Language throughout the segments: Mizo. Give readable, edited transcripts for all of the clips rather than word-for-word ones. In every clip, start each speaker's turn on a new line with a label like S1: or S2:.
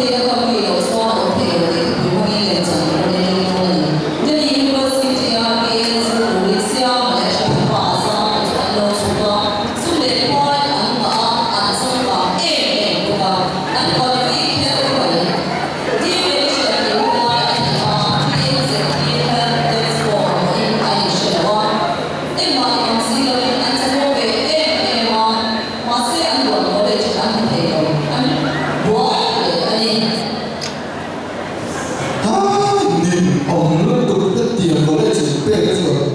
S1: Lungteina kam ri loh chuan a awm thei lo tih thupui hmangin lemchan an rawn entir dawn a ni. Delhi University-a BA zir turin Siama leh a thianpa a zam te chu an lo chhuk a, sum leh khuai an ngah a, an changkang em em bawk a, an quality kher mai. Team Edition tih hun lai a ni a, team zirtir help desk pawh mamawhin a inhre lo a, engmah ti awm si loin an chakawm ve em em a. Mahse an ruah college an hmu thei lo, an buai hle a ni.
S2: Hai nin awm lutuk te tiang college in pek chuan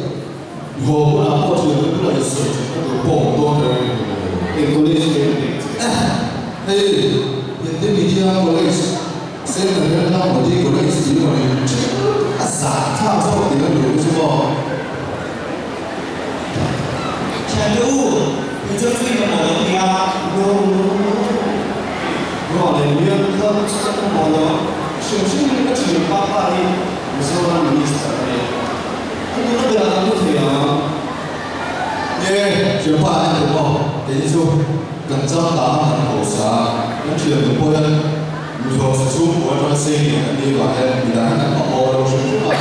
S2: haw hunah pawh thian te bulah insawi that ka duh pawh awm dawn reng a ni lo.
S3: Eng college nge ka pek che?
S2: Eh hei Hindi Media College Saint Narendra Modi College tih rawn in ṭhen lutuk a zah thlak zawk tih ka duh chu maw.
S4: Thiante u, kei chuan chu i mamawh lo nia.
S3: No, no, no. Ruah leh mial kha chu ka mamawh lo. Hrim hrim in ka thian pa pa hi Mizoram Minister a ni. A nuna berah kan hmu thei ang.
S2: Nge, thian pa an en maw? Kei hi chu kan changkang a kan hausa a, kan thian nu pawh hian Mizoram chhungkua atanga seng an nih vang hian midang hian an mamawh lo hrim hrim a.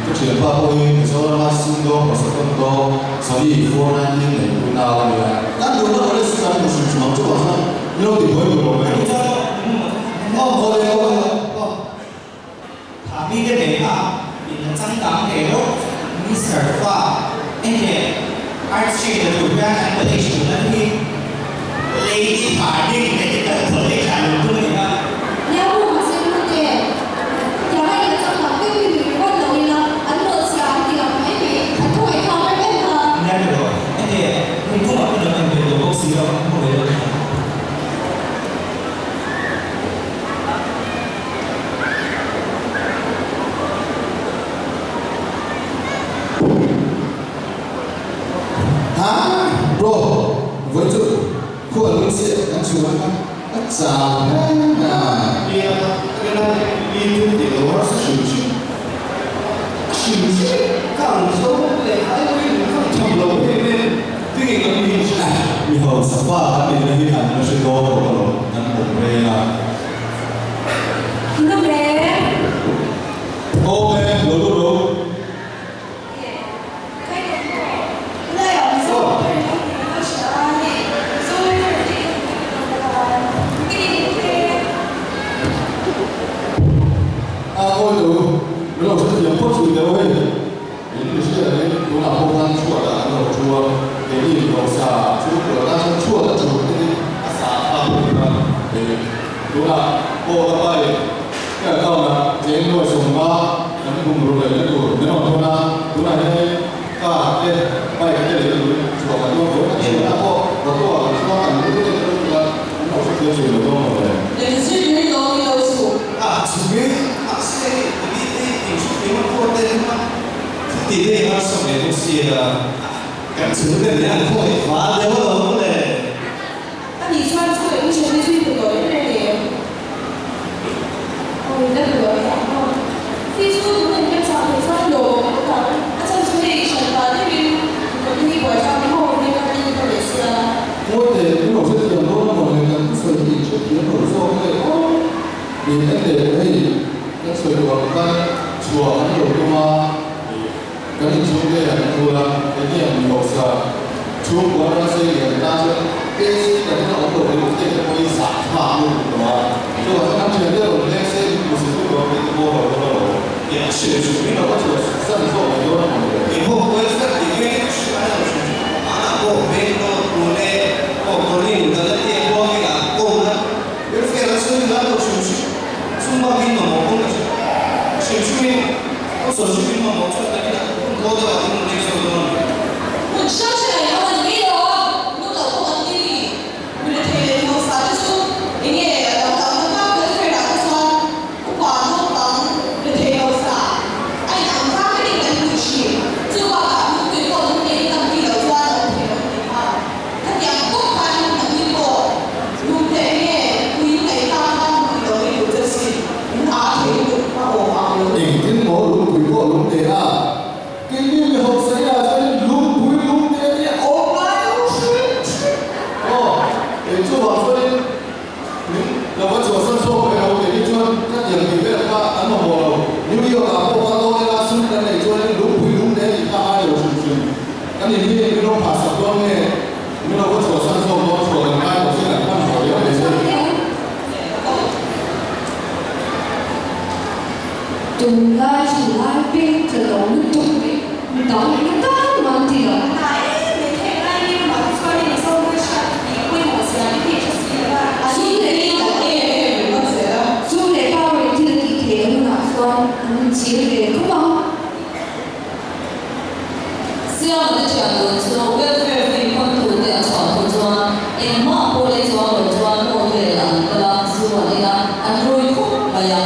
S2: Ka thianpa pawh hi Mizorama sumdawng hmasa tawn tawh Sony 419 nei tu nau a nia. Kan duhna college chu kan hmu hrim hrim ang chuvang chuan min lo ti buai duh lo mai. Aw haw leh haw leh aw.
S4: Tha mi te nei kha in a changkang thei lo Mister Fa enge Arts stream la tur hian an college duhna te hi Lady Harding Medical College ah lo tum a ni kha.
S5: Nia pu mahse pu te tiang a in a changkang deuh hi lui ringawt lo ila an mawlh chhia an ti ang mai mai an thu ngaihthlak rem em kha.
S4: Nia ti rawh enge kum thum ah pawh lo en ve tawh bawk si lo an hmu ve lo ni ang.
S2: Ha bro vawi chu khual lung chiah kan chhung a a chau hle a.
S3: Nia ka rin a mi thil tih lo harsa hrim hrim a hrim hrim ka ang tho leh ai pawhin ka tham lo em em tinge kan mi hrim.
S2: Mi hausa fa kan nihna hi an la hre dawn lo alawm kan awm reng a.
S5: Nge le?
S2: Awm e, lo lut ro. A ngawi lo, min lo hrethiam phawt thin deuh hei. In mi hria in tunah pawh khan chhuat ah an lo thu a, keini mi hausa chhungkua tan chuan chhuat a thut te hi a sa thlak a ni kha. Hei tunah pawh ka pai ka account ah cheng nuai 50 kan bungraw leh na tur min rawn thawn a, tunah hian car te bike te leh na turin chhuah kan dawn dawn a, chhuatah pawh motor ah kan chuang kan lut leh lut a, an lo hrethiam zui lo dawn lo le.
S4: A chhungin mahse hei tui te hi tih hru thei a pawh te hi a chuti te hi harsa ve bawk sia kan chhung te nen an khawngaih fal deuh alawm le.
S5: A nih chuan chu admission hi chu i hmu tawh reng reng em? Aw in la hmu lo tih ang maw? Fees chu tun in kan chah theih chuan lawm awm ngawt ang. A chhan chu hei hran ta deuhin hmu te hi buaithlak ni ho in kan rin ka leh sia.
S2: Ngawi teh, min lo hrethiam dawn a mawle kan thusawi hi in hrethiam lo zawk nge aw? Min en leh hei kan sawi duh ang khan chhuah an lo tum a, kan inchhung te an thul a, keini ang mi hausa chhungkua atanga sei lian tan chuan AC kan en a awm lo ringawt te te pawh hi zah thlak lutuk tawh a, chuvang chuan kan thian te rawn leng se in hmu si lutuk ang tih te pawh a lo dawn alawm.
S4: Eng a hrilh chu
S2: min lo chhuah san zawk mai dawn a mawle.
S4: Eng ho pawh hi ka ti ve ka hrilh a lo hrilh chu hmanah pawh Bangalore Pune pawh Korean Galatia khua hi a kawm a. Welfare a chhung in lo hrim hrim chung bak in mamawh pawn ka hre hrim hrim in sponsorship in mamawh chuan kan inah hun thaw deuh ah kan rawn leng zawk dawn a ni.
S1: Hmun hrang hrang ah hian an ni lo a, nu lo pawh an ni ni. Mi rethei leh mi hausa te chu enge a dang dang na tak welfare ah te chuan upa naupang rethei hausa a in ang vang vek in kan pui thin. Chu bakah lungtui pawh lungtei in tam tih loh chuan a awm thei lo tih kha. Khatiang bawk khan a ni pawh lungte nge pui ngaih ta khan pui lo i duh che si, in a thei lutuk a awm ang lo.
S2: Engtin maw lungpui pawh lungte a? Keini mi hausa ila chuanin lungpui lungte a ni. Khatiang tih vel kha an mamawh lo. New York ah pawh kha dawn ila sum kan neih chuanin lungpui lung te nih kha a ngai lo hrim hrim. Kan in hi min lo phah sak dawn nge min lo va chhuahsan zawk dawn chhuah kan ngai lo se kan hmanhmawh riau mai se.
S6: Tunlai thalai peng tla lo lutuk mai midang eng atan mah an ti lo.
S5: A em mai heng lai hi ramah te chuan in Mizo hriat tih pawimawh zia te hi hre si lo a.
S6: Sum leh
S1: em em ringawt zel a.
S6: Sum leh power in thil a tih theih a hunah chuan an inchhir ve khawp ang.
S1: Siama te thian dun chu welfare fee khawntu te a chhuah hnu chuan engmah pawh lei chuang lo chuan hotel ah an kal a, zu an in a, an rui khawp mai a.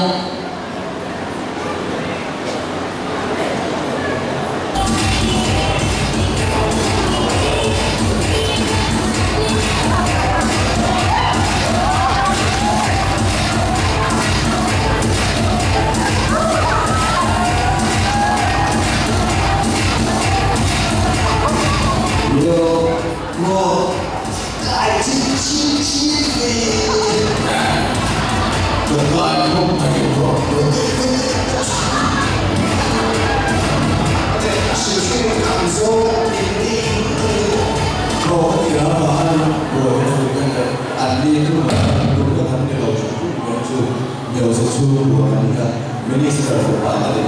S2: Minister for Public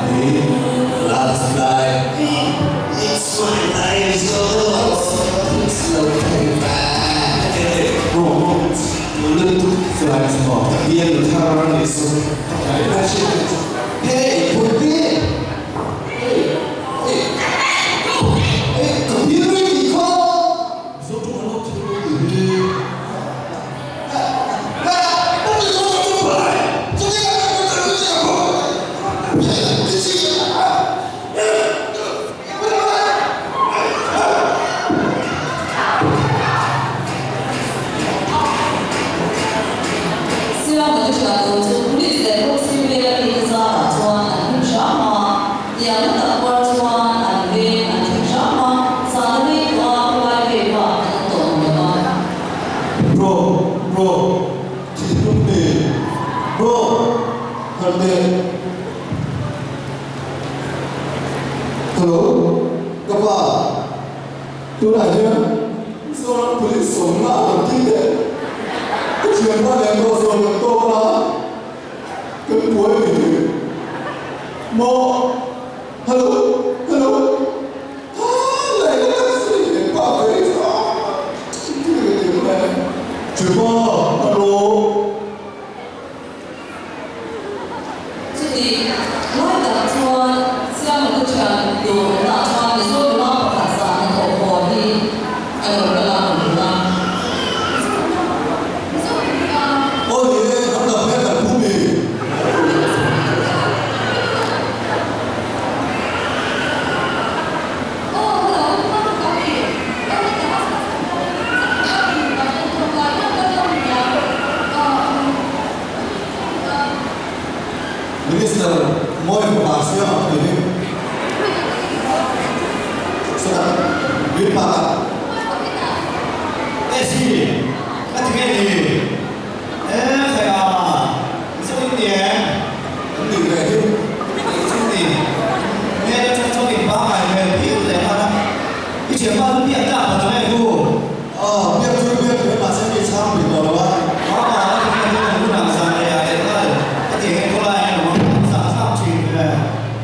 S2: Last night
S4: It's my Siama te hriat tur chu Police leh Proxy vela mite zarah chuan an him hram a, tiangna tak kuar chuan an veng an thleng hram a, zana rei tawh a khawlai vei bak an awm tawh ang lo a.
S2: Bro, bro, thinlung ni, bro, harh teh. Hello, ka pa, tunah hian Mizoram Police sawmna a rawn ding leh ka thianpa nen pawh zawn kan tawk a, kan buai ve thei maw? Hello, hello, ha leh ka zui leh pa ve hi chu a thil ka ti mai. Thianpa, hello.
S1: Chutih lai tak chuan Siamatu thian tur awmna chuan Mizo nula pakhat zahna thawh haw hi a rawn kal a, a rawn hmu a.
S2: Aw ni e, kan dam hle kan phu mi. Minister Mawi fapa siam a ni hi. Sawtah min pa tak.
S3: SC, Ka ti nge ni? E khai a, Mizo in ni em?
S2: Kan nih ve hi.
S3: Mi tih chu ni. Hmel atang chuan in pangngai hmel phian leh nghal a. I thianpa chu biak tlak ta nge ku?
S2: Aw, biak chu biak ve mahse mi chhang bik tawh lo a.
S3: Mama, a ti nge hun ang hun ang zan leh ah leh nghal. Ka ti nge khawlai ang awm ang zah thlak thin ve.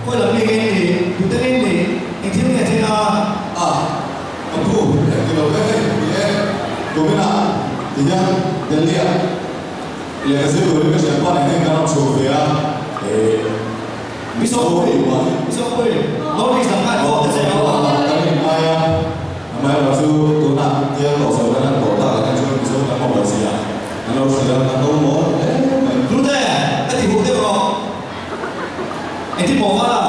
S3: Khawi lam mi nge ni? Tute nge ni? Engthil nge thleng a?
S2: A, ka pu, eng ti lo ve hei, ni e. Kuminah ti hian Delhi ah lehkha zir turin ka thianpa nen hian kan rawn chhuak ve a, eh,
S3: Mizo pui, Mizo pui, North East lam khan pawh ta che
S2: aw. Kan inngai a, amaherawhchu tunah tiang tawh sawi kan han tawh tak ah hian chuan Mizo kan mamawh zia an lo hrilh a, kan lo mawl hle mai.
S3: Hnute, ka ti huh deuh rawh. Engtin maw vala?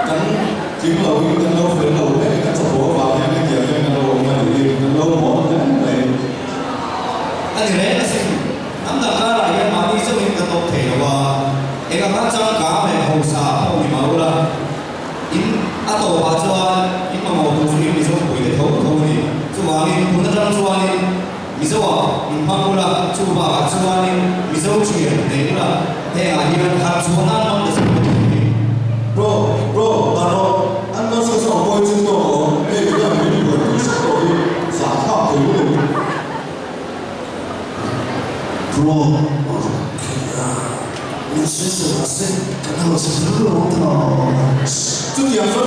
S2: Kan tling lo in kan lo fel lo hle, kan chawpawh avang hian hetiang hian kan lo awm a nih hi, kan lo mawl hle mai.
S3: A ni reng asin, hnam dang karah hian mahni chauhin kan awm thei lo a, eng anga changkang leh hausa pawh ni mah ula, in a tawpah chuan in mamawh tur chu in Mizo puite tho tho a ni. Chuvangin tun atang chuanin Mizoah in hmang ula, chuvangah chuanin Mizo. thian nei ula, hengah hian harh chhuah nan hmang ta che u tih hi.
S2: Bro, bro, dan rawh. An lo sawi sawi pawi chin tawk awm, hei hian min buai tih hrep tawh hi zahthlak thei lutuk.
S7: Bro, min sawi sawi mahse kan hausa thar lo ang tawh.
S2: Chutiang chuan.